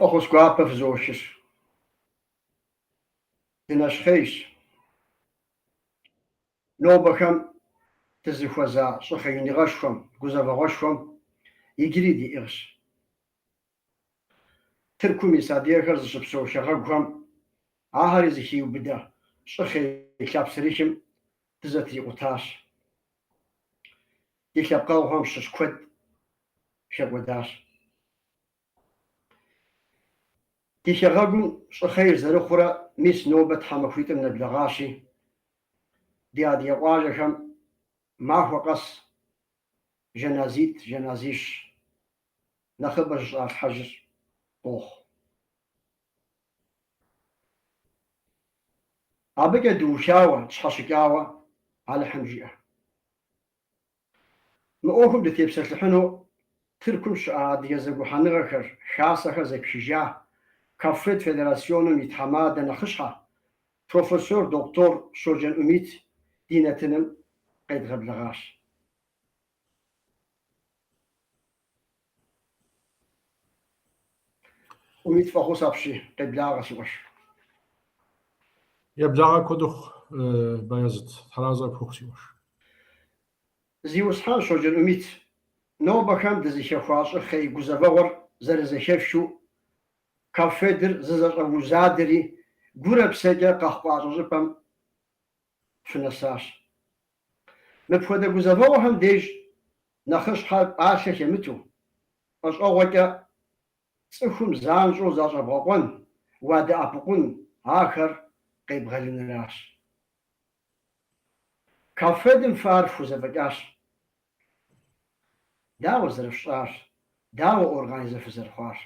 Фӏэхъус гуапэ фызохыр. Дынэщхъейщ. Нобэхэм дызыхуэза щӏыхъеиныгъэшхуэм, гузэвэгъуэшхуэм иджыри диӏыгъщ. Тыркум ис адыгэхэр зыщыпсэу хэгъэгухэм ахэри зыхиубыдэ щӏыхъей лъапсэрыхым дызэтрикъутащ. Ди лъэпкъэгъухэм щыщ куэд хэкӏуэдащ. Ди хэгъэгум щӏыхъейр зэрыхъурэ мис нобэ тхьэмахуитӏым нэблэгъащи, ди адыгэ къуажэхэм махуэ къэс жэназитӏ, жэназищ нэхъыбэ щыщӏалъхьэжыр къохъу. Абыкӏэ дыухауэ, тщхьэщыкӏауэ Алыхьым жиӏэ. Мы ӏуэхум дытепсэлъыхьыну Тыркум щыӏэ адыгэ зэгухьэныгъэхэр, хасэхэр зэпхыжа КАФФЕД Федерасионым и тхьэмадэ нэхъыщхьэ, профессор, доктор Щоджэн Умит ди нэтыным къедгъэблэгъащ. Умит фӏэхъус апщий, къеблагъэ, си къуэш. Еблагъэ куэд ухъу, Баязыт, Тхьэразэ къыпхухъу, си къуэш. Зиусхьэн Щоджэн Умит, нобэхэм дызыхэхуа щӏыхъей гузэвэгъуэр зэрызэхэфхыу, КАФФЕД-р зызэщӏэвузадэри, гурэ псэкӏэ къэхъукъащӏэ щӏыпӏэм фынэсащ. Мыпхуэдэ гузэвэгъуэхэм деж нэхъыщхьэр пӏалъэ хэмыту, пӏэщӏэгъуэкӏэ цӏыхум занщӏэу защӏэбгъэкъуэн, уадэӏэпыкъун, ахэр къебгъэлыныращ. КАФФЕД-м фэ ар фхузэфӏэкӏащ. Дауэ зэрыфщӏар, дауэ организэ фызэрыхъуар?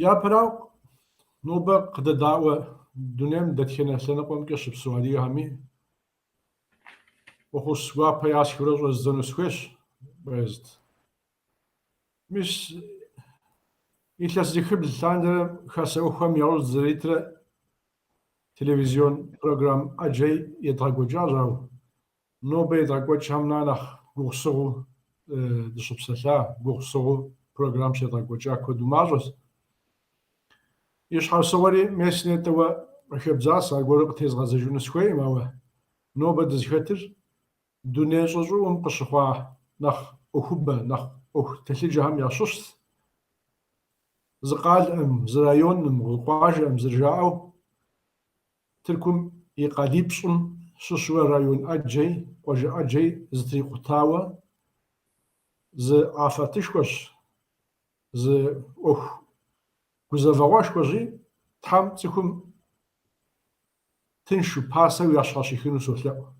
Япэрауэ, нобэ къыдэдаӏуэ дунейм дэтхэнэ лъэныкъуэмкӏэ щыпсэу адыгэхэми фӏэхъус гуапэ ясхыурэ щӏэздзэну сыхуейщ, Баязыт. Мис илъэс зыхыбл лъандэрэ хасэ ӏуэхухэм яужь дызэритрэ телевизион программ ӏэджэ едгъэкӏуэкӏащ, ауэ Нобэ едгъэкӏуэкӏхэм нэ нэхъ гугъусыгъуу дыщыпсэлъа, гугъусыгъуу программ щедгъэкӏуэкӏа куэду мащӏэщ. И щхьэусыгъуэри мес нетӏэ уэ къыхэбдзащ, аргуэру къытезгъэзэжыну сыхуейкъым, ауэ нобэ дызыхэтыр дуней щӏы щӏыӏум къыщыхъуа нэхъ ӏуэхубэ, нэхъ ӏуэху телъыджэхэм ящыщщ. Зы къалэкъым, зы районкъым, зы къуажэкъым зэрыжаӏэу, Тыркум и къалипщӏым щыщуэ район ӏэджэи, къуажэ ӏэджэи зэтрикъутауэ зы афэтышхуэщ, зы ӏуэху гузэвэгъуэшхуэщи, Тхьэм цӏыхум тыншу, пасэу ящхьэщихыну солъэӏу.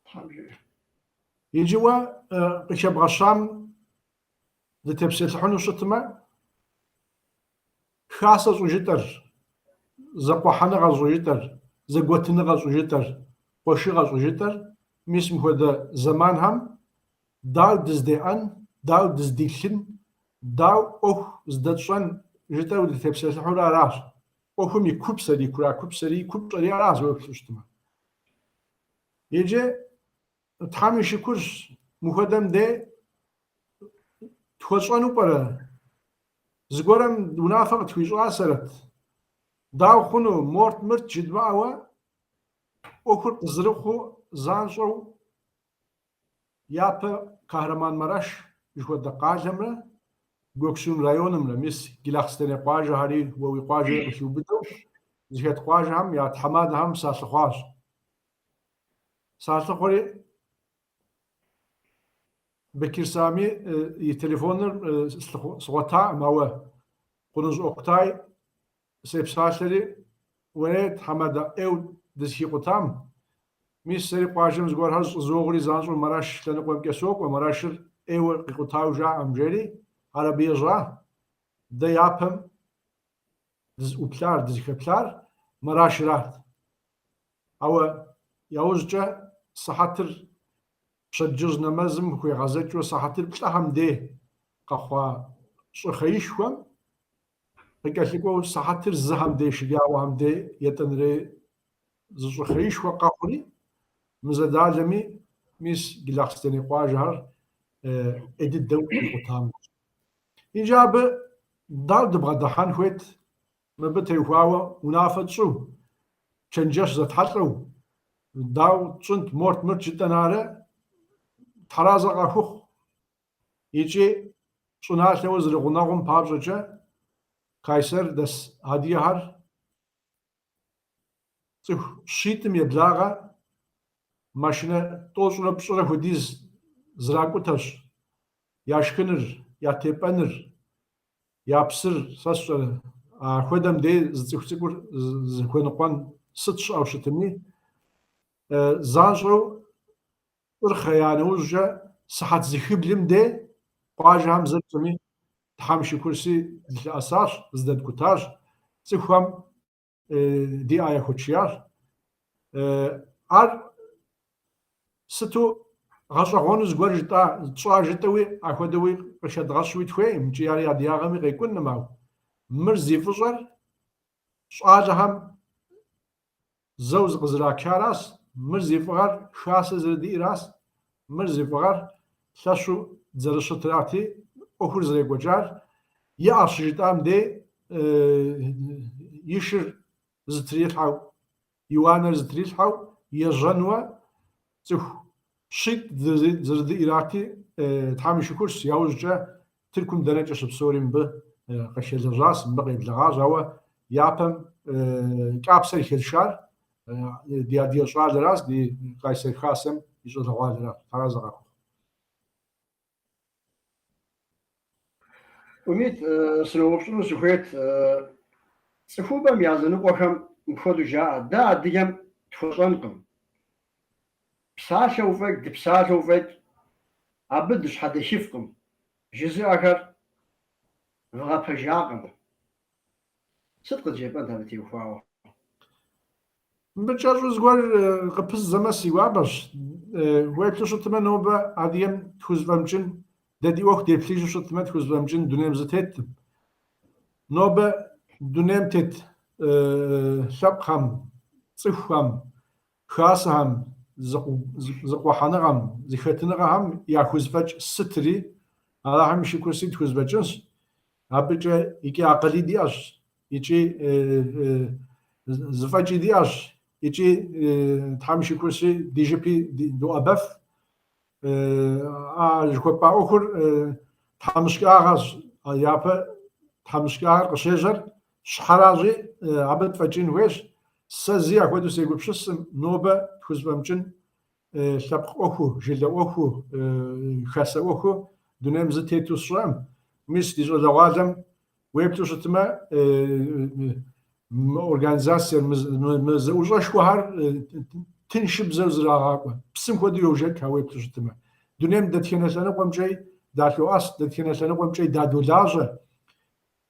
Тхьэм жиӏэ. Иджы уэ къыхэбгъэщам дытепсэлъыхьыну щытмэ, Хасэ щӏыжытӏэр, зэкъуэхьэныгъэ щӏыжытӏэр, зэгуэтыныгъэ щӏыжытӏэр, къуэшыгъэ щӏыжытӏэр, мис мыхуэдэ зэманхэм дауэ дыздеӏэн, дауэ дыздилъын, дауэ ӏуэху зыдэтщӏэн жытӏэу дытепсэлъыхьурэ аращ. ӏуэхум и купсэри, и куракупсэри, и купщӏэри аращ уеплъу щытмэ. Иджы Тхьэм и шыкурщ, мыхуэдэм дей тхуэщӏэну пӏэрэ? Зыгуэрым унафэ къытхуищӏасэрэт. Дауэ хъуну, морт-мырт жыдмыӏэуэ, ӏуэхур къызэрыхъуу занщӏэу япэ Кахраманмараш жыхуэтӏэ къалэмрэ Гёксун районымрэ, мис Джылахъстэней къуажэхэри уэ уи къуажэри къыхиубыдэу, зыхэт къуажэхэм я тхьэмадэхэм салъыхъуащ. Салъыхъуэри, Бекир Сами и телефоныр сгъуэтакъым, ауэ Къуныжь Октай сепсалъэри, уэрей тхьэмадэ ӏейуэ дызэхикъутам, мис сэри къуажэм зыгуэрхэр щӏызогъури занщӏэу Мараш лъэныкъуэмкӏэ сокӏуэ, Марашыр ӏейуэ къикъутауэ жаӏэм, жери ар абы ежьа. Дэ япэм дызыӏуплъар, дызыхэплъар Марашырат. Ауэ яужькӏэ сыхьэтыр пщэдджыжь нэмэзым хуегъэзэкӏыу сыхьэтыр плӏыхэм дей къэхъуа щӏыхъеишхуэм къыкӏэлъыкӏуэу сыхьэтыр зыхэм дей, шэджагъуэхэм дей етӏэнэрей зы щӏыхъеишхуэ къэхъури, мы зэдалэми мис Джылахъстэней къуажэхэр ӏей дыдэу къикъутам. Иджы абы дауэ дыбгъэдыхьэн хуейт мыбы теухуауэ унафэ тщӏыу, чэнджэщ зэтхьэлӏэу, дауэ тщӏынт, морт мырт жытӏэн арэ тхьэразэ къахухъу икӏи щӏыналъэуэ зэрыгъунэгъум папщӏэкӏэ Кайсэр дэс адыгэхэр цӏыху щитӏым еблагъэ машинэ тӏощӏрэ пщӏырэ хуэдиз зракӏутэщ я шхыныр, я тепӏэныр, я псыр, сэ сщӏэрэ, ахуэдэм дей зы цӏыху цӏыкӏур зыхуэныкъуэн сыт щыӏэу щытми, занщӏэу щӏыр хъея нэужькӏэ сыхьэт зыхыблым дей къуажэхэм зыр тщӏыми, Тхьэм шыкурси дылъэӏэсащ, зыдэткӏутащ, цӏыхухэм ди ӏэ яхуэтшиящ. Ар сыту гъэщӏэгъуэну зыгуэр жытӏа, тщӏа жытӏэуи, ахуэдэуи къыхэдгъэщуи тхуейкъым, икӏи ари адыгагъэми къекӏункъым, ауэ мыр зи фӏыщӏэр щӏалэхэм зэу зыкъызэрачаращ, мыр зи фӏыгъэр хасэ зэрыдиӏэращ, мыр зи фӏыгъэр лъэщу дызэрыщытрати, ӏуэхур зэрекӏуэкӏар, иӏэ щыжытӏам дей и шыр зытрилъхьэу, и уанэр зытрилъхьэу ежьэнуэ цӏыху щитӏ зэрыдиӏэрати, Тхьэм и шыкурщ, яужькӏэ Тыркум дэнэкӏэ щыпсэури мыбы къыхэлэжьащ, мыбы къеблэгъащ, ауэ япэм кӏапсэр хэзышар ди адыгэ щӏалэращ, ди Къайсэр хасэм и щӏалэгъуалэращ. Тхьэразэ къахухъу. Умит, сыноупщӏыну сыхуейт, цӏыхубэм языныкъуэхэм мыпхуэдэу жаӏэ, дэ адыгэм тхуэщӏэнкъым. Псалъэу фӏэкӏ, дыпсалъэу фӏэкӏ, абы дыщхьэдэхыфкъым, жызыӏэхэр вгъэпэжакъым. Сыт къыджепӏэнт абы теухуауэ? Мыбы кӏэщӏу зыгуэр къыпыздзэмэ си гуапэщ. Уеплъу щытмэ, нобэ адыгэм тхузэфӏэмыкӏын, дэ ди ӏуэху деплъыжу щытмэ, тхузэфӏэмыкӏын дунейм зы теткъым. Нобэ дунейм тет лъэпкъхэм, цӏыхухэм, хасэхэм, зыкъухьэныгъэм, зыхэтыныгъэхэм яхузэфӏэкӏ сытри, Алыхьым и шыкурси тхузэфӏэкӏынщ. Абыкӏэ икӏи акъыли диӏэщ, икӏи зэфӏэкӏи диӏэщ, икӏи Тхьэм и шыкурси ди жыпи доӏэбэф. А жыхуэпӏа ӏуэхур тхьэмыщкӏагъэщ, япэ тхьэмыщкӏагъэр къыщежьэр щхьэращи, абы тфӏэкӏын хуейщ. Сэ зи ахуэдэу сегупсысым, нобэ тхузэфӏэмыкӏын лъэпкъ ӏуэхуу, жылэ ӏуэхуу, хасэ ӏуэхуу дунейм зы тету сщӏэкъым. Мис ди щӏалэгъуалэм уеплъу щытмэ, мы организациер, мы зэӏущӏэшхуэхэр тыншыбзэу зрагъакӏуэ. Псым хуэдэу йожэкӏ, а уеплъу щытмэ. Дунейм дэтхэнэ лъэныкъуэмкӏэи далъоӏэс, дэтхэнэ лъэныкъуэмкӏэи дадолажьэ.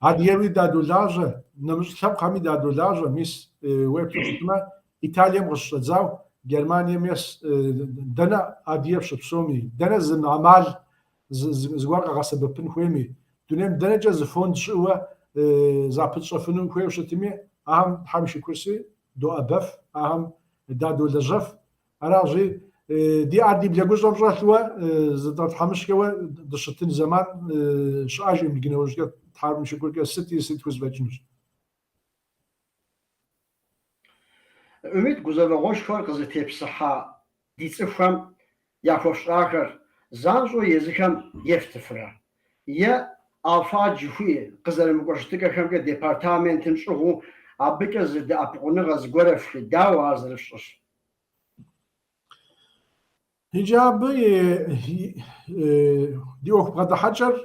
Адыгэми дадолажьэ, нэмыщӏ лъэпкъхэми дадолажьэ, мис уеплъу щытмэ, Италием къыщыщӏэдзау, Германием ес, дэнэ адыгэ щыпсэуми, дэнэ зы ӏэмал зыгуэр къэгъэсэбэпын хуейми, дунейм дэнэкӏэ зы фонд щыӏэуэ запытщӏэфыну хуейуэ щытми, ахэм Тхьэм и шыкурси доӏэбэф, ахэм дадолэжьэф. Аращи, ди ӏэр ди блэгущӏэм щӏэлъуэ, зыдгъэтхьэмыщкӏэуэ дыщытын зэман щыӏэжкъым иджы нэужькӏэ, Тхьэм и шыкуркӏэ сыти сыт тхузэфӏэкӏынущ. Умит гузэвэгъуэшхуэр къызытепсыхьа ди цӏыхухэм яхуэфщӏахэр занщӏэу езыхэм ефтыфрэ? Е АФАД жыхуиӏэ къызэрымыкӏуэ щытыкӏэхэмкӏэ департаментым щӏыгъуу абыкӏэ зы дэӏэпыкъуныгъэ зыгуэр ефхрэ, дауэ ар зэрыфщӏыр? Иджы абы ди ӏуэху бгъэдыхьэкӏэр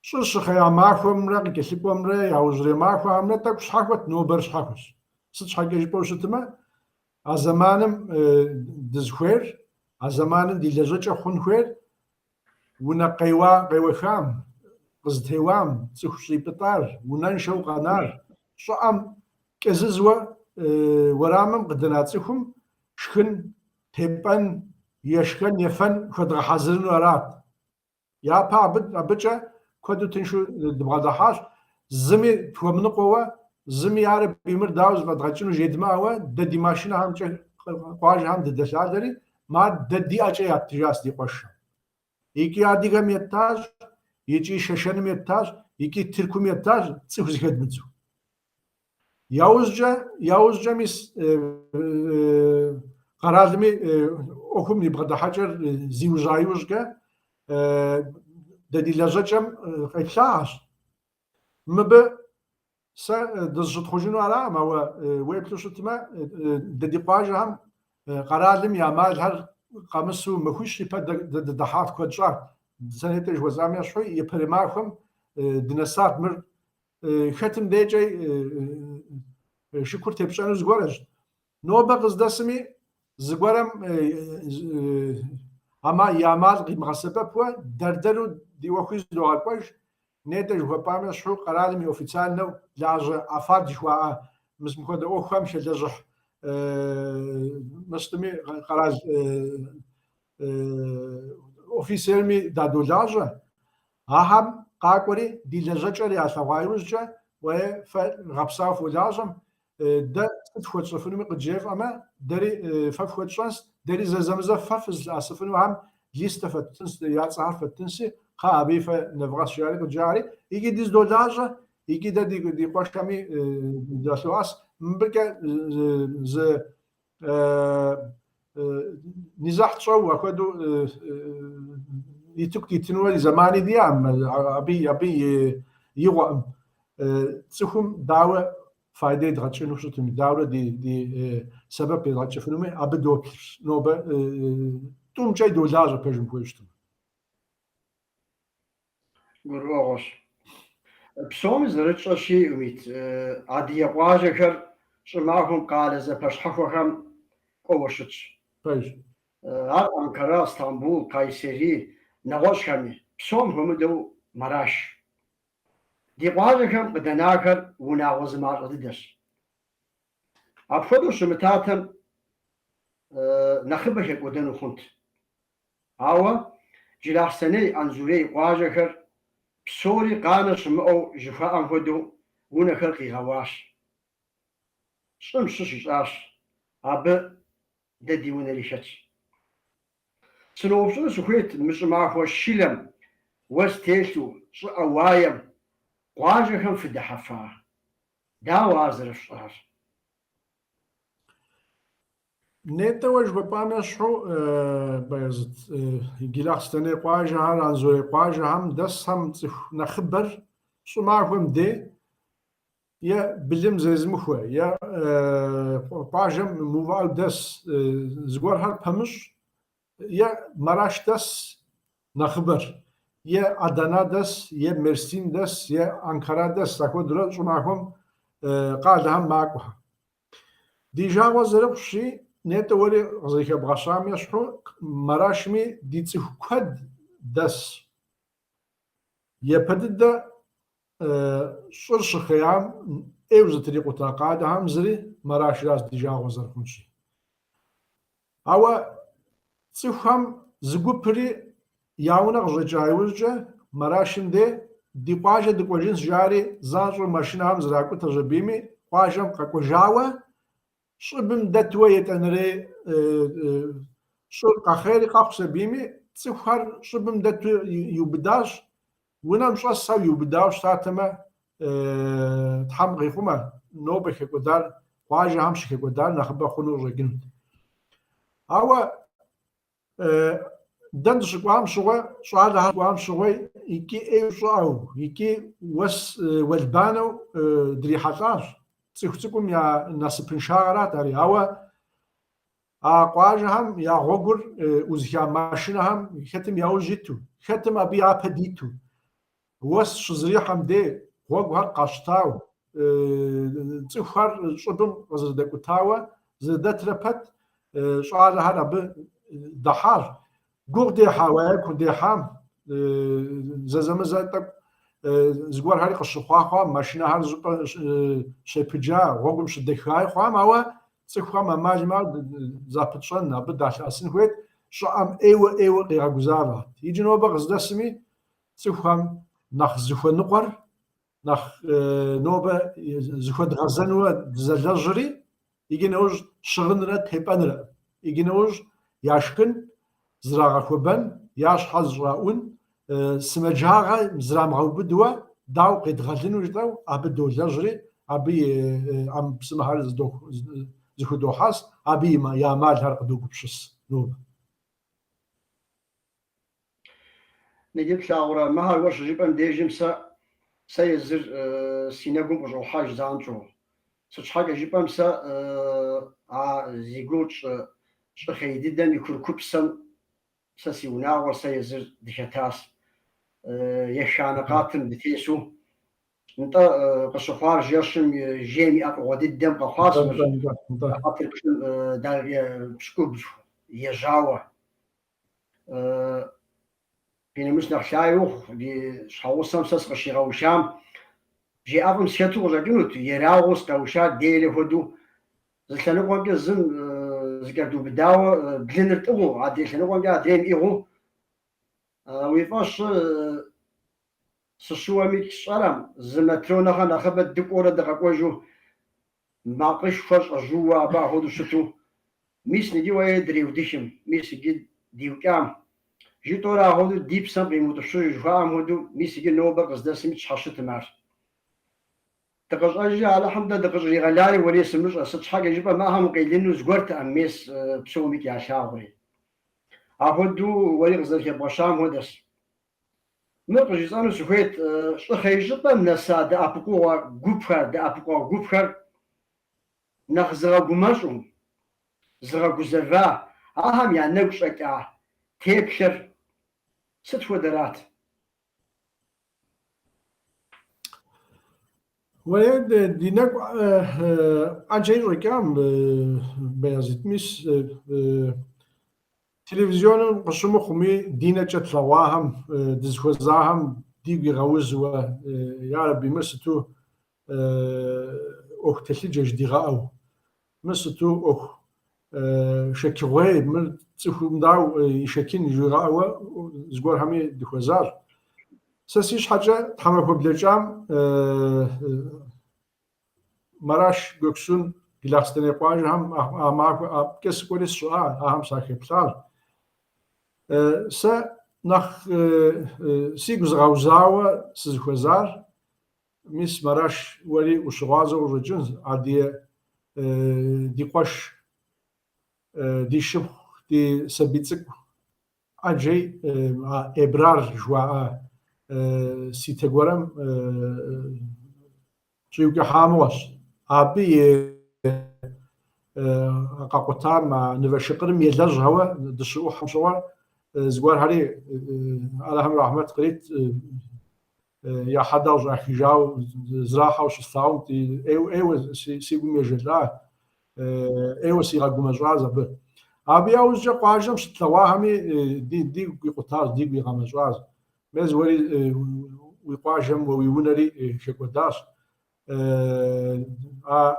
щӏыр щыхъея махуэмрэ къыкӏэлъыкӏуэмрэ яужьрей махуэхэмрэ тӏэкӏу щхьэхуэт, нобэр щхьэхуэщ. Сыт щхьэкӏэ жыпӏэу щытмэ, а зэманым дызыхуейр, а зэманым ди лэжьэкӏэ хъун хуейр унэ къеуа къеуэхам, къызытеуам, цӏыху щӏипӏытӏар, унэншэу къэнар, щӏыӏэм кӏэзызуэ уэрамым къыдэна цӏыхум шхын, тепӏэн, ешхэн, ефэн хуэдгъэхьэзырыну арат. Япэ абы абыкӏэ куэду тыншу дыбгъэдыхьащ, зыми тхуэмыныкъуэуэ, зыми ярэби мыр дауэ зэфӏэдгъэкӏыну жедмыӏэуэ, дэ ди машинэхэмкӏэ къуажэхэм дыдэлъадэри, мар дэ ди ӏэкӏэ яттыжащ ди къуэшхэм. Икӏи адыгэм еттащ, икӏи Шэшэным еттащ, икӏи Тыркум еттащ, цӏыху зыхэдмыдзу. Яужькӏэ, яужькӏэ мис къэралми ӏуэхум и бгъэдыхьэкӏэр зиужьа иужькӏэ дэ ди лэжьэкӏэм къеплъащ. Мыбы сэ дызыщытхъужыну аракъым, ауэ уеплъу щытмэ, дэ ди къуажэхэм къэралым и ӏэмалхэр къэмысу махуищ ипэ дэ дыдыхьат куэд щӏат. Сэ нетӏэ жыхуэсӏам ещхьу, япэрей махуэм дынэсат мыр хэтым декӏэ шыкур тепщӏэну зыгуэрэщ. Нобэ къыздэсми зыгуэрэм и ӏэмал къимыгъэсэбэпуэ дэр-дэру ди ӏуэхуи зыдогъэкӏуэж, нетӏэ жыхуэпӏам ещхьу къэралым и официальнэу лажьэ АФАД жыхуаӏэ мис мыхуэдэ ӏуэхухэм хэлэжьыхь мыстми къэрал офицерми дадолажьэ. Ахэм къакӏуэри ди лэжьэкӏэр ялъэгъуа иужькӏэ, уэ фэ гъэпсауэ фолажьэм, дэ сыт фхуэтщӏэфынуми къыджефӏэмэ, дэри фэ фхуэтщӏэнс, дэри зэзэмызэ фэ фызылъэӏэсыфынухэм листэ фэттынс, я цӏэхэр фэттынси, кхъа абыи фэ нэвгъэс жари къыджаӏэри, икӏи дыздолажьэ, икӏи дэ ди къуэшхэми далъоӏэс. Мыбыкӏэ зы Низахь тщӏэу апхуэдэу итыку дитынуэ зэмани диӏэкъым, абы абы и игъуэкъым. Цӏыхум дауэ файдэ едгъэкӏыну щытми, дауэрэ ди ди сэбэп едгъэкӏыфынуми, абы доплъ. Нобэ тӏумкӏэ долажьэ пэжым хуейуэ щытмэ. Гурыӏуэгъуэщ. Псоми зэрытщӏэщи, Умит, адыгэ къуажэхэр щӏымахуэм къалэ зэпэщхьэхуэхэм кӏуэуэ щытщ. Пэжщ. Ар Анкара, Стамбул, Кайсери, нэгъуэщӏхэми, псом хуэмыдэу Мараш. Ди къуажэхэм къыдэнахэр унагъуэ зымащӏэ дыдэщ. Апхуэдэу щымытатэм, нэхъыбэ хэкӏуэдэну хъунт. Ауэ Джылахъстэней, Анзорей къуажэхэр псори къанэ щымыӏэу жыхуаӏэм хуэдэу унэхэр къигъэуащ. Щӏым щыщ ищӏащ, абы дэ ди унэри хэтщ. Сыноупщӏыну сыхуейт мы щӏымахуэ шылэм, уэс телъу, щӏыӏэ уаем къуажэхэм фыдыхьэфа? Дауэ ар зэрыфщӏар? Нетӏэ уэ жыхуэпӏам ещхьу, Баязыт, Джылахъстэней къуажэхэр, Анзорей къуажэхэм дэсхэм цӏыху нэхъыбэр щӏымахуэм дей е былым зезымыхуэ, е къуажэм мыувыӏэу дэс зыгуэрхэр пэмыщӏ, е Мараш дэс нэхъыбэр, е Адана дэс, е Мерсин дэс, е Анкара дэс, ахуэдурэ щӏымахуэм къалэхэм макӏуэхэ. Ди жагъуэ зэрыхъущи, нетӏэ уэри къызэрыхэбгъэщам ещхьу, Марашми ди цӏыху куэд дэс. Япэ дыдэ щӏыр щыхъеям ӏейуэ зэтрикъута къалэхэм зыри Марашращ ди жагъуэ зэрыхъунщи. Ауэ цӏыхухэм зы гупри я унэ къыщӏэкӏа иужькӏэ Марашым де ди къуажэ дыкӏуэжынщ жари занщӏэу машинэхэм зракӏутэщ абыми, къуажэм къэкӏуэжауэ щӏыбым дэтуэ етӏанэрей щӏыр къэхъейри къэхъущ абыми, цӏыхухэр щӏыбым дэту иубыдащ, унэм щӏэсхэу иубыдауэ щытатэмэ, Тхьэм къихъумэ, нобэ хэкӏуэдар, къуажэхэм щыхэкӏуэдар нэхъыбэ хъуну къыщӏэкӏынут. Ауэ Дэ дыщыкӏуам щыгъуэ, щӏалэхэр кӏуам щыгъуэ икӏи ӏейуэ щӏыӏэу, икӏи уэс уэлбанэу дрихьэлӏащ. Цӏыху цӏыкӏум я насыпыншагъэрат ари. Ауэ а къуажэхэм я гъуэгур ӏузыха машинэхэм хэтым яужь иту, хэтым абы япэ диту, Уэс щызэрихьэм дей гъуэгухэр къащтауэ, цӏыхухэр щӏыбым къызэрыдэкӏутауэ зэрыдэтрэ пэт, щӏалэхэр абы дыхьащ. Гугъу дехьа, уае гугъу дехьам, зэзэмызэ тӏэкӏу зыгуэрхэри къыщыхъуа хъуам, машинэхэр зыщӏыпӏэ щепыджа, гъуэгум щыдэхаи хъуам, ауэ цӏыхухэм ӏэмал имыӏэу запытщӏэн, абы далъэӏэсын хуейт, щӏыӏэм ӏейуэ ӏейуэ къигъэгузавэт. Иджы нобэ къыздэсми, Цӏыхухэм нэхъ зыхуэныкъуэр, нэхъ нобэ зыхуэдгъэзэнуэ дызэлэжьри, иджы нэужь щыгъынрэ тепӏэнрэ, иджы нэужь яшхын, зрагъэхуэбэн, я щхьэ зыщӏаӏун. Сымаджагъэ зрамыгъэубыдуэ дауэ къедгъэлыну жытӏэу абы долэжьри, абы и ӏэмэпсымэхэр зыхудохьэс, абы и ӏэмалхэр къыдогупсыс нобэ. Иджы плъагъурэ, мыхэр уэ щыжыпӏэм дежым сэ сэ езыр си нэгум къыщӏохьэж занщӏэу. Сыт щхьэкӏэ жыпӏэм сэ а зи гугъу тщӏы щӏыхъей дыдэм и курыкупсэм Сэ си унагъуэр сэ езыр дыхэтащ. Еханэ къатым дытесу. Нтӏэ, къыщыхъуар жэщым жейм и ӏэфӏыгъуэ дыдэм къэхъуащ мыр. Сыхьэтыр плӏым дакъикъэ пщыкӏубл ежьауэ. Фи нэмыс нэхъ лъагэ ухъу, ди щхьэгъусэм сэ сыкъыщигъэушам, жей ӏэфӏым сыхэту къыщӏэкӏынут, ерагъыу сыкъэушат, делэ хуэдэу Зы лъэныкъуэмкӏэ зым зыкӏэрыдубыдауэ блыныр тӏыгъыу, адрей лъэныкъуэмкӏэ адрейм иӏыгъыу. Уи фӏэщ щӏы, сыщыуэми сщӏэрэм, зы метро нэхъэ нэхъыбэ дыкӏуэурэ дыкъэкӏуэжу, макъышхуэ щӏэжьууэ абы ахуэдэу щыту, мис иджы уэ дреудыхым, мис иджы диукӏам. Жытӏэурэ ахуэдэу ди псэм къимыутӏыпщыжу жыхуаӏэм хуэдэу, мис иджы нобэ къыздэсми тщхьэщытым ар. Дыкъыщӏэжри, Алыхьым дэ дыкъыщӏригъэлари уэрей сымыщӏэ, сыт щхьэкӏэ жыпӏэм ахэм укъелыну зыгуэртэкъым, мес псомикӏ ялъагъури. Апхуэдэу уэри къызэрыхэбгъэщам хуэдэщ. Мыр къыжысӏэну сыхуейт, щӏыхъей щӏыпӏэм нэса дэӏэпыкъугъуэ гупхэр, дэӏэпыкъуэгъу гупхэр нэхъ зыгъэгумэщӏу, зыгъэгузэва, ахэм я нэгу щӏэкӏа теплъэр сыт хуэдэрат? Уэ ди нэгу ӏэджэ щӏэкӏам, Баязит, мис телевизионым къыщымыхъуми, ди нэкӏэ тлъэгъуахэм, дызыхуэзахэм дигу игъэузуэ, ярэби, мыр сыту ӏуэху телъыджэ жыдигъэӏэу, мыр сыту ӏуэху шэчыгъуей, мыр цӏыхум дауэ ишэчын жыуигъэӏэуэ зыгуэрхэми дыхуэзащ. Сэ си щхьэкӏэ тхьэмахуэ блэкӏам Мараш, Гёксун, Джылахъстэней къуажэхэм а махуэ абыкӏэ сыкӏуэри сыщыӏа, ахэм сахэплъащ. Сэ нэхъ сигу зыгъэузауэ сызыхуэзар Мис Мараш уэри ущыгъуазэу къыщӏэкӏынщ, адыгэ ди къуэш, ди шыпхъу, ди сабий цӏыкӏу ӏэджей а Эбрар жыхуаӏэ ситэ гуэрэм щӏиукӏыхьа мыгъуэщ. Абы и къэкъутам а нывэ шыкъырым елэжьхэуэ дыщыӏухьэм щыгъуэ зыгуэрхэри Алыхьым рахьмэт кърит я хьэдэ къыщӏахыжауэ зрахьэу щыслъагъум, ӏейуэ си гум ежэлӏа, ӏейуэ сигъэгумэщӏащ абы. Абы яужькӏэ къуажэм щытлъэгъуахэми дигу икъутащ, дигу игъэмэщӏащ. Мес уэри уи къуажэм уэ уи унэри хэкӏуэдащ. А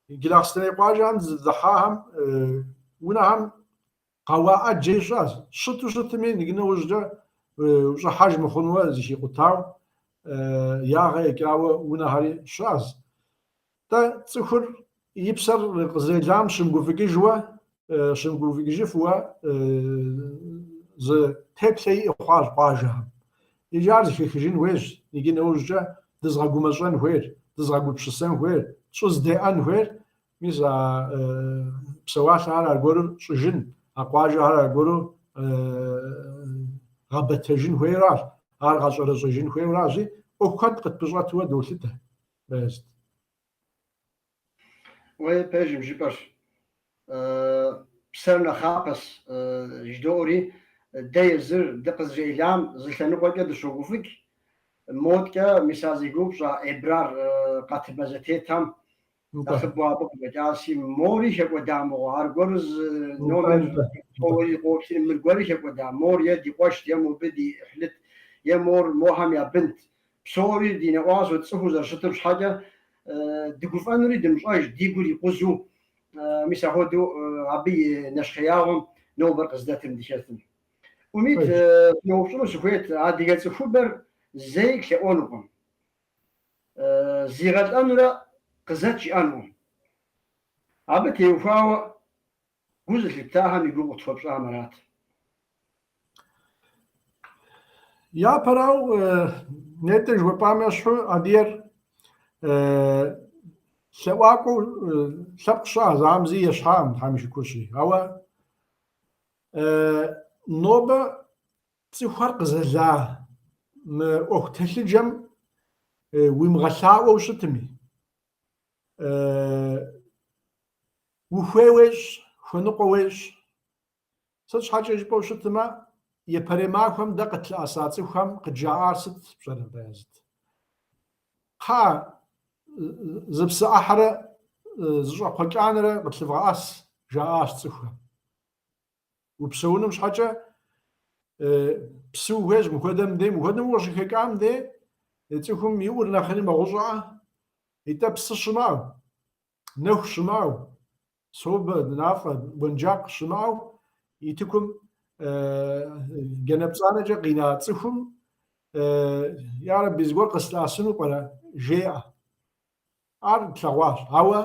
Джылахъстэней къуажэхэм дызыдыхьахэм унэхэм Къэуа ӏэджэ щыӏэщ. Щыту щытми, иджы нэужькӏэ ущӏыхьэж мыхъунуэ зэхикъутау, ягъэ екӏауэ унэхэри щыӏэщ. Тӏэ, цӏыхур и псэр къызэрелам щымыгуфӏыкӏыжуэ, щымыгуфӏыкӏыжыфуэ зы теплъэ иӏэ хъуащ къуажэхэм. Иджы ар зэхэхыжын хуейщ, иджы нэужькӏэ дызыгъэгумэщӏэн хуейр, дызыгъэгупсысэн хуейр, щӏыздеӏэн хуейр Мис а псэуалъэхэр аргуэру щӏыжын, а къуажэхэр аргуэру гъэбэтэжын хуейращ, ар гъэщӏэрэщӏэжын хуейращи, ӏуэху куэд къытпыщӏэтуэ долъытэ, Баязит. Уей, пэжым жыпӏэр. Псэр нэхъапэщ жыдоӏэри, дэ езыр дыкъызэрелам зы лъэныкъуэкӏэ дыщогуфӏыкӏ, модкӏэ мис а зи гугъу пщӏа Эбрар къатыбэ зэтетхэм Нэхъыбэу абы къыщӏэкӏащи, мори хэкӏуэда мыгъуэ, аргуэру зы номер тоуэри къоплъри, мыргуэри хэкӏуэда, мор е ди къуэшт, е мобы ди ӏыхьлыт, е мор мохэм я бынт. Псори ди нэӏуасэу тцӏыхуу зэрыщытым щхьэкӏэ дыгуфӏэнури дымыщӏэж, ди гур икъузу, мис апхуэдэу абы и нэщхъеягъуэм нобэр къыздэтым дыхэтым. Умит, сыноупщӏыну сыхуейт, адыгэ цӏыхубэр зэи лъэӏуэнукъым. Зигъэлӏэнурэ къызэт жиӏэнукъым. Абы теухуауэ гу зылъыптахэм и гугъу къытхуэпщӏам арат. Япэрауэ, нетӏэ жыхуэпӏам ещхьу, адыгэр лъэӏуакӏуэу лъэпкъ щыӏэ, зауэм зи ещхьакъым, Тхьэм и шыкурщи. Ауэ нобэ цӏыхухэр къызэла мы ӏуэху телъыджэм уимыгъэлъаӏуэу щытми, ухуей уещӏ, хуэныкъуэ уещӏ. Сыт щхьэкӏэ жыпӏэу щытмэ, япэрей махуэм дэ къытлъэӏэса цӏыхухэм къыджаӏар сыт пщӏэрэ, Баязит? Кхъа, зы псы ӏыхьэрэ зы щӏакхъуэ кӏанэрэ къытлъывгъэӏэс, жаӏащ цӏыхухэм. Упсэуным щхьэкӏэ псы ухуейщ мыхуэдэм дей, мыхуэдэм укъыщыхэкӏам дей, цӏыхум и ӏур нэхъри мэгъущӏэӏэ, итӏэ псы щымыӏэу, нэху щымыӏэу, собэ, нафӏэ, уэнджакъ щымыӏэу итыкум джанэ пцӏанэкӏэ къина цӏыхум ярэби зыгуэр къыслъэӏэсыну пӏэрэ, жеӏэ. Ар тлъэгъуащ. Ауэ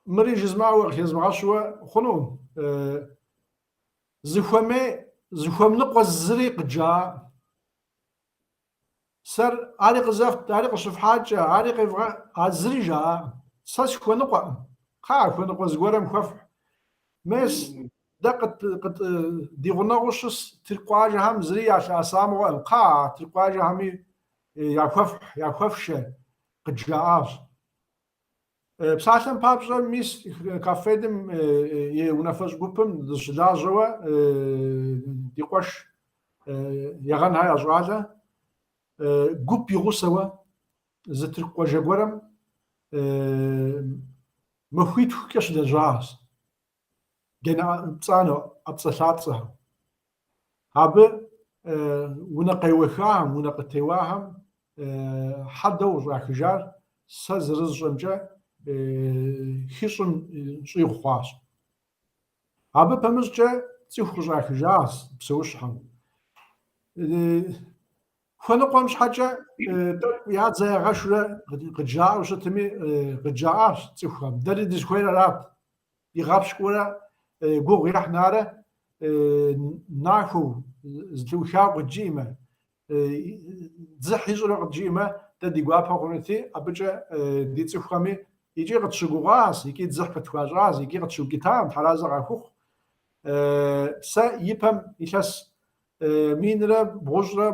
мыри жызмыӏэуэ къыхезмыгъэщыуэ хъунукъым. Зыхуэмей, зыхуэмыныкъуэ зыри къыджаӏакъым. Сэр ари къызэфт, ари къыщыфхьакӏэ, ари къевгъэ, а зыри жаӏакъым. Сэ сыхуэныкъуэкъым. Кхъа, хуэныкъуэ зыгуэрым хуэфхь. Мес, дэ къыт, къыт, ди гъунэгъуу щыс тырку къуажэхэм зыри ялъэӏэса мыгъуэкъым. Кхъа, а тырку къуажэхэми яхуэфхь, яхуэфшэ, къыджаӏащ. Псалъэм папщӏэ, мис КАФФЕД-м и унафэщӏ гупым дыщылажьэуэ ди къуэш Егъэнхэ я щӏалэ гуп и гъусэуэ зы тырку къуажэ гуэрым махуитхукӏэ щылэжьащ. Джанэ пцӏанэу, ӏэпцӏэлъапцӏэхэу. Абы унэ къеуэхахэм, унэ къытеуахэм хьэдэу къыщӏахыжар сэ зэрызщӏэмкӏэ хыщӏым щӏигъу хъуащ. Абы пэмыщӏкӏэ цӏыху къыщӏахыжащ псэущхьэм. Хуэныкъуэм щхьэкӏэ тӏэкӏу я дзэ ягъэшурэ къыджаӏэу щытми, къыджаӏащ цӏыхухэм. Дэри дызыхуейр арат. Игъэпщкӏуурэ гугъу ехь нарэ нахуэу зэлъыӏухауэ къыджиӏэмэ, дзыхь ищӏурэ къыджиӏэмэ, дэ ди гуапэ хъунути, абыкӏэ ди цӏыхухэми икӏи къытщыгугъащ, икӏи дзыхь къытхуащӏащ, икӏи къытщыукӏытакъым, Тхьэразэ къахухъу. Сэ ипэм илъэс минрэ бгъущӏрэ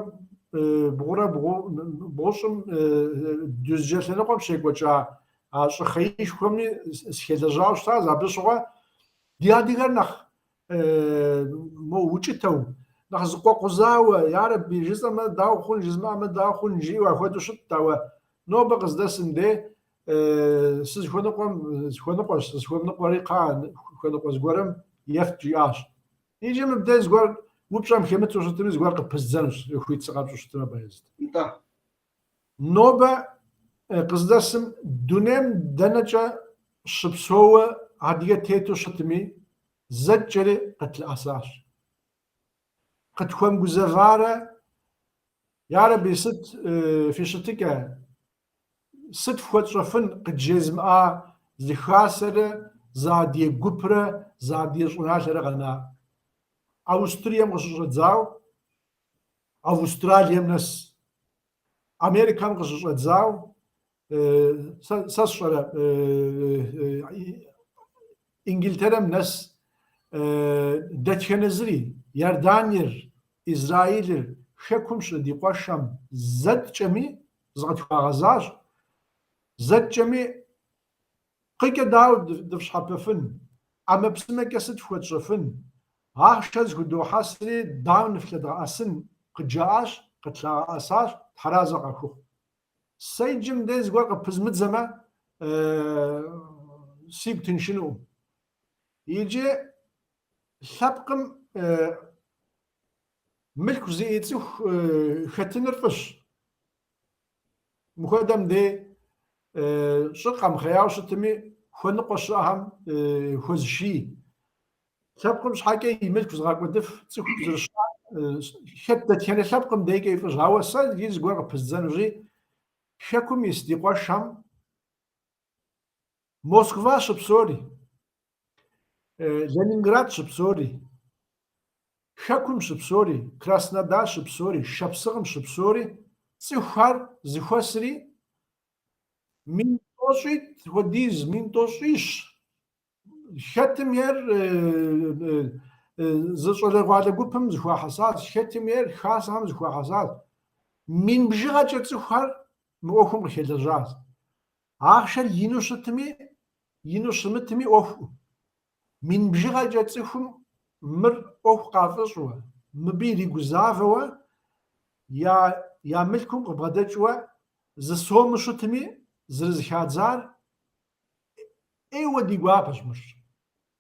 бгъурэ бгъущӏым Дюзджэ лъэныкъуэм щекӏуэкӏа а щӏыхъеишхуэми сыхэлэжьауэ щытащ. Абы щыгъуэ ди адыгэр нэхъ мо укӏытэу, нэхъ зыкъуэкъузауэ, ярэби, жысӏэмэ дауэ хъун, жызмыӏэмэ дауэ хъун, жиӏэу апхуэдэу щытт, ауэ нобэ къыздэсым дей сызыхуэныкъуэм сыхуэныкъуэщ, сызыхуэмыныкъуэри кхъа хуэныкъуэ зыгуэрым ефт жиӏащ. Иджы мыбдеж зыгуэр упщӏэм хэмыту щытми, зыгуэр къыпыздзэнущ, хуит сыкъэпщӏу щытмэ, Баязит. Нтӏэ. Нобэ къыздэсым дунейм дэнэкӏэ щыпсэууэ адыгэ тету щытми, зэкӏэри къытлъэӏэсащ. Къытхуэмыгузэварэ, ярэби, сыт фи щытыкӏэ, Сыт фхуэтщӏэфын къыджезымыӏа зы хасэрэ зы адыгэ гупрэ зы адыгэ щӏыналъэрэ къэна? Аустрием къыщыщӏэдзау Австралием нэс, Америкэм къыщыщӏэдзау сэ сщӏэрэ Ингилтерэм нэс дэтхэнэ зыри, Иорданиер, Израилыр, хэкум щыӏэ ди къуэшхэм зэткӏэми зыкъытхуагъэзащ, зэткӏэми пкъыкӏэ дауэ дыфщхьэпэфын, ӏэмэпсымэкӏэ сыт фхуэтщӏэфын, ахъшэ зыхудохьэсри дауэ ныфлъэдгъэӏэсын къыджаӏащ, къытлъагъэӏэсащ, Тхьэразэ къахухъу. Сэ иджы мыбдеж зыгуэр къыпызмыдзэмэ, сигу тыншынукъым. Иджы лъэпкъым мылъку зиӏэ цӏыху хэтыныр фӏыщ. Мыхуэдэм дей щӏыр къэмыхъеяуэ щытми, хуэныкъуэ щыӏэхэм хуэзыший. Лъэпкъым щхьэкӏэ и мылъку зыгъэкӏуэдыф цӏыху зэрыщыӏэр хэт дэтхэнэ лъэпкъым дейкӏэ и фӏыщ. Ауэ сэ иджы зыгуэр къыпыздзэнущи, хэкум ис ди къуэшхэм Москва щыпсэури, Ленинград щыпсэури. Хэкум щыпсэури, Краснодар щыпсэури, Шапсыгъым щыпсэури, цӏыхухэр зыхуэсри 1600 хуэдиз, 1600. Хэтым ейр зы щӏалэгъуалэ гупым зыхуахьэсащ, хэтым ейр хасэхэм зыхуахьэсащ. Мин бжыгъэкӏэ цӏыхухэр мы ӏуэхум къыхэлэжьащ. Ахъшэр ину щытми, ину щымытми ӏуэхукъым. Мин бжыгъэкӏэ цӏыхум мыр ӏуэху къафӏыщӏуэ, мыбы иригузавэуэ, я, я мылъкум къыбгъэдэкӏыуэ зы сому щытми зэрызыхадзар ӏейуэ ди гуапэщ мыр.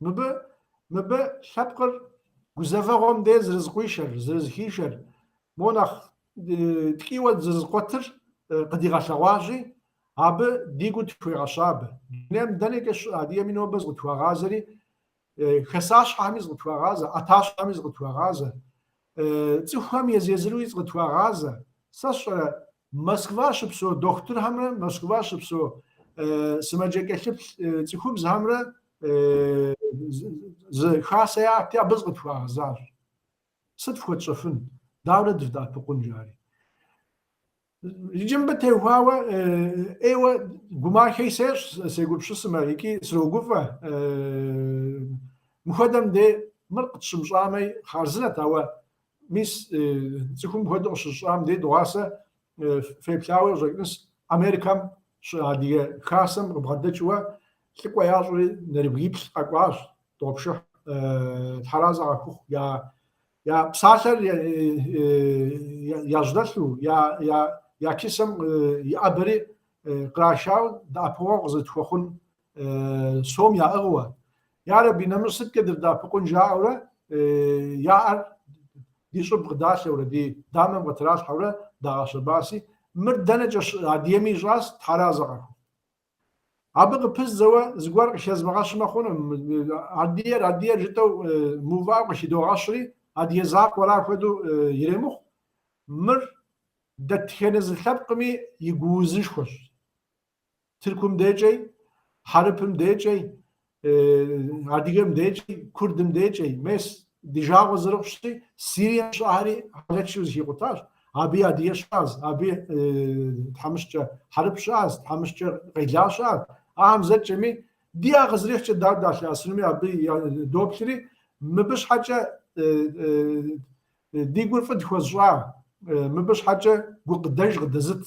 Мыбы, мыбы лъэпкъыр гузэвэгъуэм дей зэрызыкъуишэр, зэрызыхишэр, мо нэхъ ткӏийуэ зэрызыкъуэтыр къыдигъэлъэгъуащи, абы ди гур тхуегъэщабэ. Дунейм дэнэкӏэ щыӏэ адыгэми нобэ зыкъытхуагъазэри, хасащхьэхэми зыкъытхуагъазэ, ӏэтащхьэми зыкъытхуагъазэ, цӏыхухэм езы-езыруи зыкъытхуагъазэ. Сэ сщӏэрэ, Москва щыпсэу дохутырхэмрэ Москва щыпсэу сымаджэ кӏэлъыплъ цӏыхубзхэмрэ зы хасэ яӏэти, абы зыкъытхуагъэзащ. Сыт фхуэтщӏэфын, дауэрэ дывдэӏэпыкъун, жари. Иджы мыбы теухуауэ ӏейуэ гумахэи сещӏ, сегупсысмэ, икӏи срогуфӏэ. Мыхуэдэм дей мыр къытщымыщӏамэ хъарзынэт, ауэ мис цӏыхум мыхуэдэу къыщыщӏам дей дыгъуасэ феплъауэ къыщӏэкӏынщ Америкэм щыӏэ Адыгэ Хасэм къыбгъэдэкӏыуэ лӏыкӏуэ ящӏри нэрыбгиплӏ къэкӏуащ дыгъуэпшыхь Тхьэразэ къахухъу я Я псалъэр яжьэдэлъу, я кисэм иӏэбэри кърашауэ дэӏэпыкъуэгъу къызэрытхуэхъун сом яӏыгъыуэ. Ярэби, нэмыщӏ сыткӏэ дывдэӏэпыкъун жаӏэурэ я ӏэр ди щӏыб къыдалъэурэ, ди дамэм къытралъхьэурэ дагъэщэбаси, мыр дэнэкӏэ щыӏэ адыгэми ищӏащ, Тхьэразэ къахухъу. Абы къыпыздзэуэ зыгуэр къыхэзмыгъэщмэ хъунум, адыгэр, адыгэр жытӏэу мыувыӏэу къыхыдогъэщри, адыгэ закъуэра хуэдэу иремыхъу, мыр дэтхэнэ зы лъэпкъми и гуузышхуэщ. Тыркум декӏей, хьэрыпым декӏей, адыгэм декӏей, курдым декӏей, мес, ди жагъуэ зэрыхъущи, Сирием щыӏэхэри хьэлэчу зэхикъутащ. Абыи адыгэ щыӏэщ, абыи тхьэмыщкӏэ хьэрып щыӏэщ, тхьэмыщкӏэ къела щыӏэщ. Ахэм зэкӏэми ди ӏэ къызэрихькӏэ дауэ далъэӏэсынуми абы доплъри, мыбы щхьэкӏэ ди гур фӏы тхуэзыщӏа, мыбы щхьэкӏэ гукъыдэж къыдэзыт,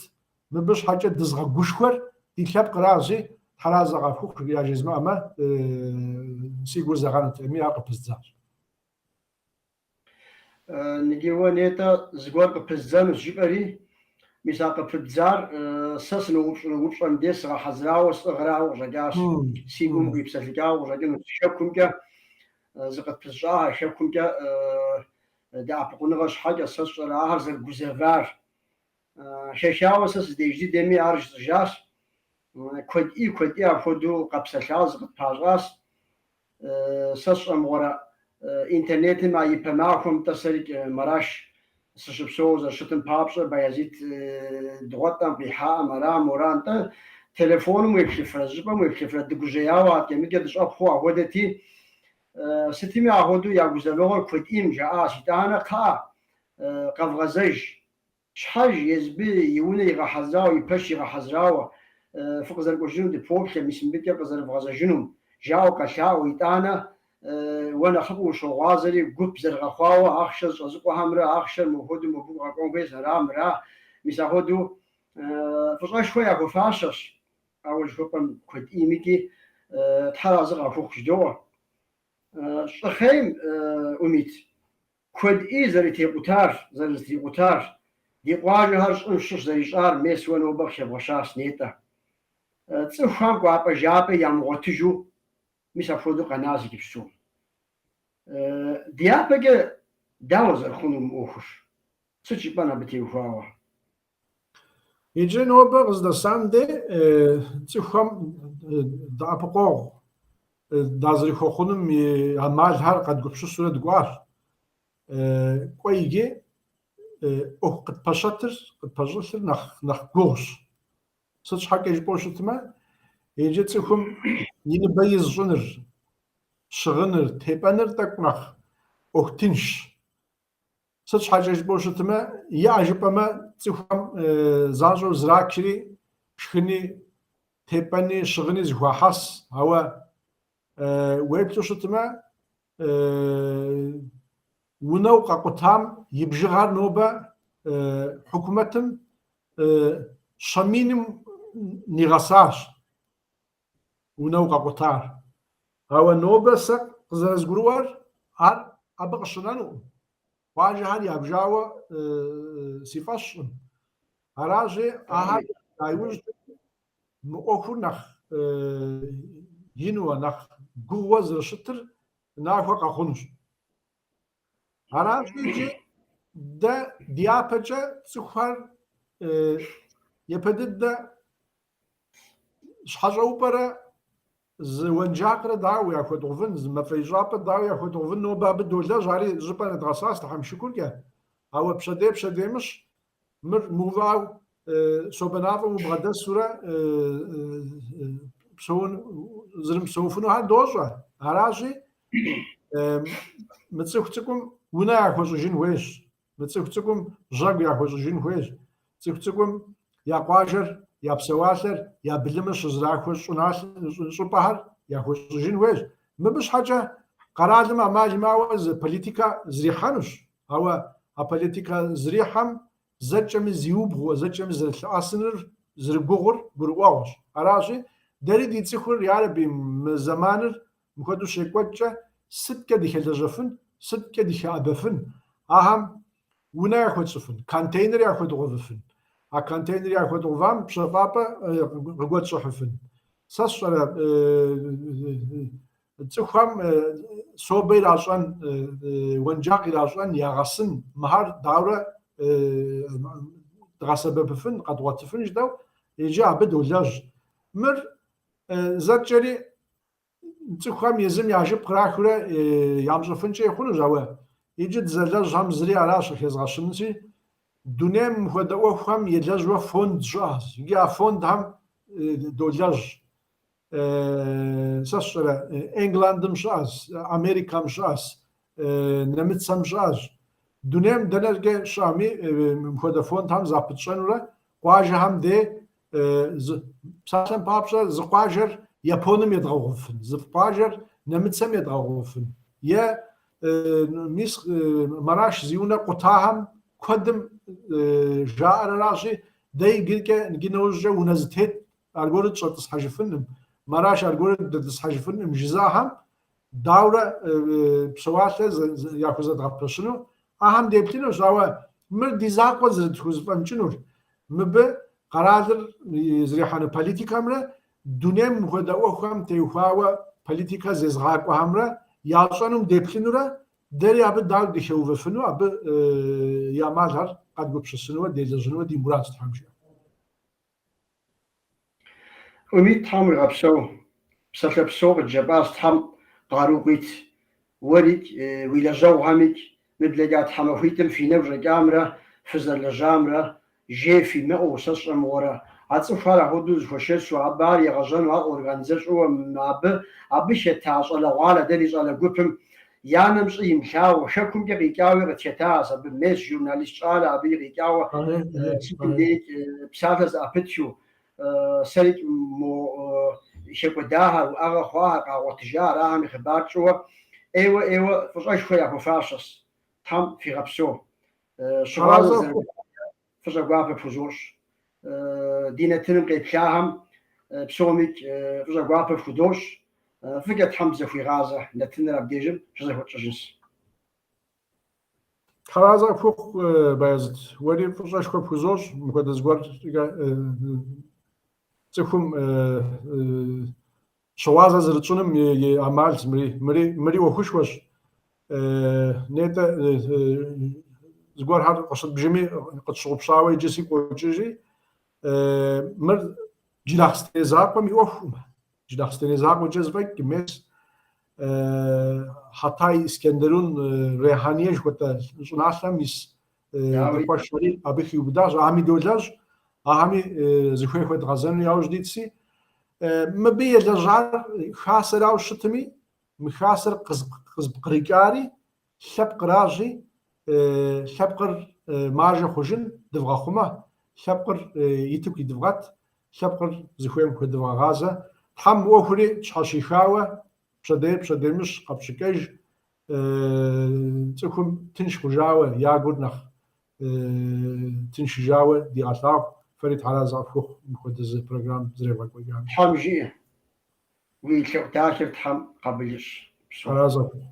мыбы щхьэкӏэ дызыгъэгушхуэр ди лъэпкъращи, Тхьэразэ къахухъу яжезмыӏэмэ, си гур зэгъэнутэкъыми, ар къыпыздзащ. Ныджы уэ нетӏэ зыгуэр къыпыздзэнущ жыпӏэри, мис а къыпыбдзар сэ сыноупщӏыну упщӏэм дей сыгъэхьэзырауэ сӏыгърауэ къыщӏэкӏащ, си гум укъипсэлъыкӏауэ къыщӏэкӏынущ. Хэкумкӏэ зыкъытпызыщӏа, хэкумкӏэ дэӏэпыкъуныгъэ щхьэкӏэ сэ сщӏэрэ ахэр зэрыгузэвар. Хэхауэ сэ си деж дыдэми ар жысӏэжащ. Куэдӏи, куэдӏи апхуэдэу къэпсэлъащ, зыкъытпащӏащ. Сэ сщӏэ мыгъуэрэ интернетым а ипэ махуэм тӏэ сэрикӏ Мараш сыщыпсэууэ зэрыщытым папщӏэ Баязит дгъуэтӏэм къихьаӏым, ара, мора, нтӏэ телефоным уеплъыфрэ, зыщӏыпӏэм уеплъыфрэ, дыгужьеяуэ аткӏэ-мыткӏэ дыщӏэпхъуэу ахуэдэти, сытми ахуэдэу я гузэвэгъуэр куэдӏийм жаӏащ. Итӏанэ, кхъыӏэ, къэвгъэзэж. Щхьэж езыбы и унэ игъэхьэзырауэ, и пэш игъэхьэзырауэ, фыкъызэрыкӏуэжынум дыпоплъэ, мис мыбыкӏэ къызэрывгъэзэжынум, жаӏэу къэлъаӏуэу, итӏанэ уэ нэхъыфӏу ущогъуазэри, гуп зэрыгъэхъуауэ ахъшэ зыщӏэзыкъуэхэмрэ ахъшэр мопхуэдэу мобы къэкӏуэн хуейщ, ара, мыра, мис ахуэдэу фӏыщӏэшхуэ яхуэфащэщ, ауэ жыхуэпӏэм куэдӏийм икӏи Тхьэразэ къахухъу жыдоӏэ. Щӏыхъейм, Умит, Куэдӏи зэрытекъутар, зэрызэтрикъутар, ди къуажэхэр щӏым щыщ зэрищӏар мес уэ нобэ къыхэбгъэщащ нетӏэ. Цӏыхухэм кӏуапӏэ-жапӏэ ямыгъуэтыжу мис апхуэдэу къэнащ иджыпсту. Дяпэкӏэ дауэ зэрыхъунур мы ӏуэхур? Сыт жыпӏэн абы теухуауэ? Иджы нобэ къыздэсам де цӏыхухэм дэӏэпыкъуэгъу дазэрыхуэхъунум и ӏэмалхэр къэдгупсысурэ дыкӏуащ. Кӏуэ иджы ӏуэху къытпэщэтыр, къытпэщӏэлъыр нэхъ нэхъ гугъущ. Сыт щхьэкӏэ жыпӏэу щытмэ, иджы цӏыхум и ныбэ из щӏыныр, щыгъыныр, тепӏэныр тӏэкӏу нэхъ ӏуэху тыншщ. Сыт щхьэкӏэ жыпӏэу щытмэ, иӏэ жыпӏэмэ, цӏыхухэм занщӏэу зрачри, шхыни, тепӏэни, щыгъыни зыхуахьэс. Ауэ уеплъу щытмэ, унэу къэкъутам и бжыгъэр нобэ хьукумэтым щэ миным нигъэсащ унэу къэкъутар. Ауэ нобэ сэ къызэрызгурыӏуэр ар абы къыщынэнукъым. Къуажэхэр ябжауэ си фӏэщкъым. Аращи, ахэр ябжа иужькӏэ мы ӏуэхур нэхъ инуэ, нэхъ гугъуэ зэрыщытыр нахуэ къэхъунущ. Аращи, иджы дэ дяпэкӏэ цӏыхухэр япэ дыдэ щхьэщӏэупӏэрэ зы уэнжакърэ дауэ яхуэдгъэувын, зы мафӏэищӏапӏэ дауэ яхуэдгъэувын, нобэ абы долэжь, ари щӏыпӏэ нэдгъэсащ Тхьэм шыкуркӏэ. Ауэ пщэдей пщэдеймыщ мыр мыувыӏэу собэ нафӏэм убгъэдэсурэ псэун зэрымыпсэуфынухэр дощӏэ. Аращи, мы цӏыху цӏыкӏум унэ яхуэщӏыжын хуейщ. Мы цӏыху цӏыкӏум жьэгу яхуэщӏыжын хуейщ. Цӏыху цӏыкӏум я къуажэр, я псэуалъэр, я былымыр щызэрахуэ щӏыпӏэхэр яхуэщӏыжын хуейщ. Мыбы щхьэкӏэ къэралым ӏэмал имыӏэуэ зы политикэ зрихьэнущ, ауэ а политикэ зрихьэм зэкӏэми зиубгъууэ, зэкӏэми зэрылъэӏэсыныр зэрыгугъур гурыӏуэгъуэщ. Аращи, дэри ди цӏыхур, ярэби, мы зэманыр Мыпхуэдэу щекӏуэкӏкӏэ сыткӏэ дыхэлэжьэфын, сыткӏэ дыхэӏэбэфын, ахэм унэ яхуэтщӏыфын, контейнер яхуэдгъэувыфын, а контейнер яхуэдгъэувам пщэфӏапӏэ къыгуэтщӏыхьыфын. Сэ сщӏэрэ цӏыхухэм собэ иращӏэн, уэнжакъ иращӏэн, ягъэсын, мыхэр дауэрэ дгъэсэбэпыфын, къэдгъуэтыфын жытӏэу иджы абы долэжь. Мыр зэкӏэри Цӏыхухэм езым я жып кърахыурэ ямыщӏыфынкӏи хъунущ, ауэ иджы дызэлэжьхэм зыри аращ къыхэзгъэщынщи, дунейм мыпхуэдэ ӏуэхухэм елэжьуэ фонд щыӏэщ. Иджы а фондхэм долэжь. Сэ сщӏэрэ, Энгландым щыӏэщ, Америкэм щыӏэщ, нэмыцэм щыӏэщ. Дунейм дэнэкӏэ щыӏэми, мыпхуэдэ фондхэм запытщӏэнурэ къуажэхэм дей зы псалъэм папщӏэ зы къуажэр Японым едгъэгъуфын, зы къуажэр нэмыцэм едгъэгъуфын, е мис Мараш зи унэ къутахэм куэдым жаӏэр аращи, дэ иджыкӏэ иджы нэужькӏэ унэ зытет аргуэру тщӏэтӏысхьэжыфынкъым, Мараш аргуэру дэтӏысхьэжыфынкъым жызыӏэхэм дауэрэ псэуалъэ яхузэдгъэпэщыну Ахэм деплъынущ, ауэ мыр ди закъуэ зэрытхузэфӏэмыкӏынур, мыбы къэралыр зрихьэну политикэмрэ дунейм мыпхуэдэ ӏуэхухэм теухуауэ политикэ зезыгъакӏуэхэмрэ ящӏэнум деплъынурэ, дэри абы дауэ дыхэувэфыну, абы и ӏэмалхэр къэдгупсысынуэ, делэжьынуэ ди мурадщ, Тхьэм жиӏэ. Умит, Тхьэм уигъэпсэу. Псалъэ псо къыджепӏащ, Тхьэм къару къуит. Уэрикӏ, уи лэжьэгъухэмикӏ, мы блэкӏа тхьэмахуитӏым фи нэгу щӏэкӏамрэ фызэлэжьамрэ жей фимыӏэу, сэ сщӏэ мыгъуэрэ. А цӏыхухэр апхуэдэу зыхуэшэсу, абы ар егъэжьэну, ар организэ щӏыуэ, абы, абы хэта щӏалэгъуалэ, дэ ди щӏалэ гупым я нэм щӏы имылъагъуу, хэкумкӏэ къикӏауи къытхэтащ абы, мес журналист щӏалэ абыи къикӏауэ, сытым дейкӏ псалъэ зэӏэпытхыу, сэрикӏ мо хэкӏуэдахэр, уӏэгъэ хъуахэр, къагъуэтыжахэр, ахэм и хъыбар тщӏыуэ, ӏейуэ, ӏейуэ фӏыщӏэшхуэ яхуэфащэщ. Тхьэм фигъэпсэу. Щыгъуазэ фӏыщӏэ гуапэ пхузощӏ. Ди нэтыным къеплъахэм псомикӏ фӏыщӏэ гуапэ фхудощӏ. Фӏыкӏэ Тхьэм дызэхуигъазэ нэтыныр абдежым щызэхуэтщӏыжынщ. Тхьэразэ къыпхухъу, Баязыт. Уэри фӏыщӏэшхуэ пхузощӏ мыпхуэдэ зыгуэркӏэ цӏыхум щыгъуазэ зэрытщӏыным и ӏэмалщ мыри. Мыри, мыри ӏуэхушхуэщ. Нетӏэ зыгуэрхэр къыщыдбжыми къытщыгъупщауэ иджы сигу къокӏыжри, мыр Джылахъстэней закъуэм и ӏуэхукъым. Джылахъстэней закъуэкӏэ зэфӏэкӏкъым, мес Хьэтай, Искендерун, Рейхьание жыхуэтӏэ щӏыналъэм ис ди къуэшхэри абы хиубыдащ. Ахэми долэжь, ахэми зыхуей хуэдгъэзэну яужь дитси. Мыбы елэжьар хасэрауэ щытми, мы хасэр къызыпкърыкӏари лъэпкъращи. лъэпкъыр маржэ хъужын дывгъэхъумэ, лъэпкъыр итыку идывгъэт, лъэпкъыр зыхуейм хуэдывгъэгъазэ. Тхьэм мы ӏуэхури тщхьэщихауэ, пщэдейр пщэдеймыщ къэпщӏыкӏэж, цӏыхум тынш хъужауэ, я гур нэхъ тыншыжауэ дигъэлъагъу, фэри Тхьэразэ къыфхухъу мыпхуэдэ зы программ зэревгъэкӏуэкӏам. Тхьэм жиӏэ, уи лъэӏу дахэр Тхьэм къабыл ищӏ. Тхьэразэ къыфхухъу.